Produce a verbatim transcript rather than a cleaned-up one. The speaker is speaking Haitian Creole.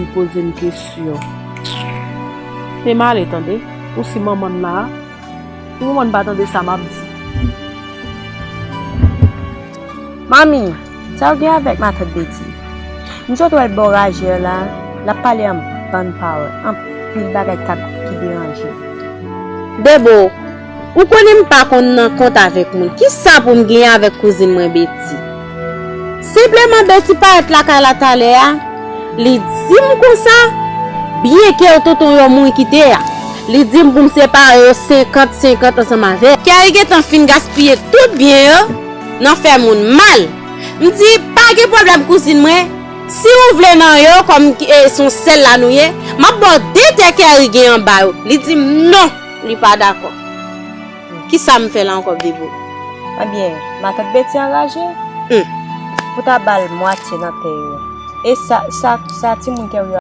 Li poze m kesyon. Se m ale tande. Ou si manman m la a? Ou manman m pa tande sa m ap di. Manmi, sa w gen avèk matant Beti? M sot wè l bò Rajè la, l ap pale an bann pawòl, anpil bagay k ap ki deranje m. Debo, ou konnen m pa konn nan kont avèk moun. Kisa pou m genyen avèk kouzin mwen Beti? Senpleman Beti parèt lakay la talè a, li di m konsa, byen kè tonton yo mouri kite a. Li di m pou m separe yo senkant senkant ansanm avè l. Kè li gentan fin gaspiye tout byen yo nan fè moun mal. M di, pa gen pwoblèm kouzin mwen, si ou vle nan yo, kòm e, se yon sèl la nou ye, m ap ba w de tè Kèri gen anba yo. Li di m non, li pa dakò. Kisa m fè la ankò, Bebo? Ebyen, matant Beti anraje. Hmm. Pou ta ba l mwatye nan tè yo. E sa, sa, sa timoun Kèri yo